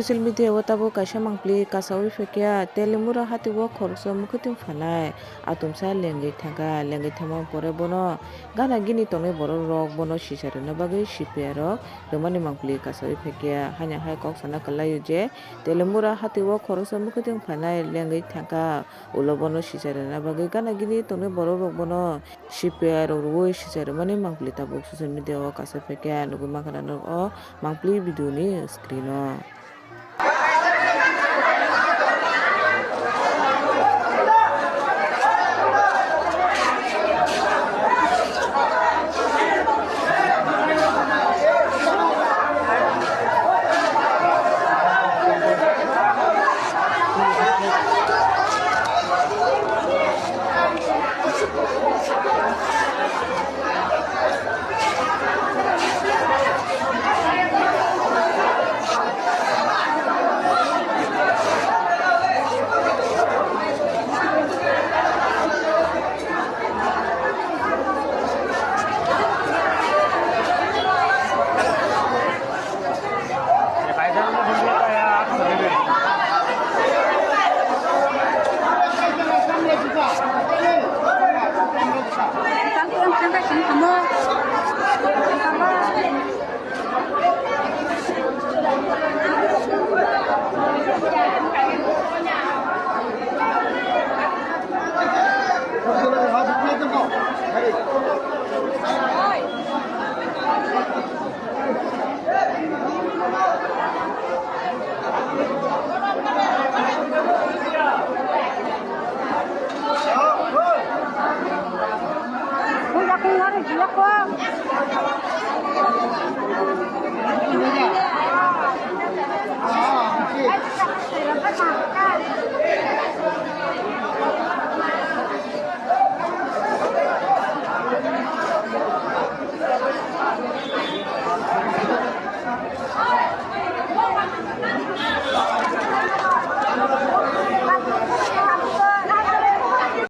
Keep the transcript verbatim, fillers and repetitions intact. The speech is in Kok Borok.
Social media o tabuk kaisa mangpli kasaui phaikha, Telemura hati o khoroksa mwkhwtwng phalnai atumsa lengwi thangkha. Lengwi thangma pore bono gana gini tongnai borok rok bono sisa rwna bagwi C P I rok rwmani mangpli kasaui phaikha. Haino hai kok sana kwlaio je Telemura hati o khoroksa mwkhwtwng phalnai lengwi thangkha. Ulo bono sisa rwna bagwi gana gini tongnai borok rok bono C P I rok rwui sisa rwmani mangpli tabuk social media o kasaui phaikha. Nugwi mankha norok o mangpli video ni screen o.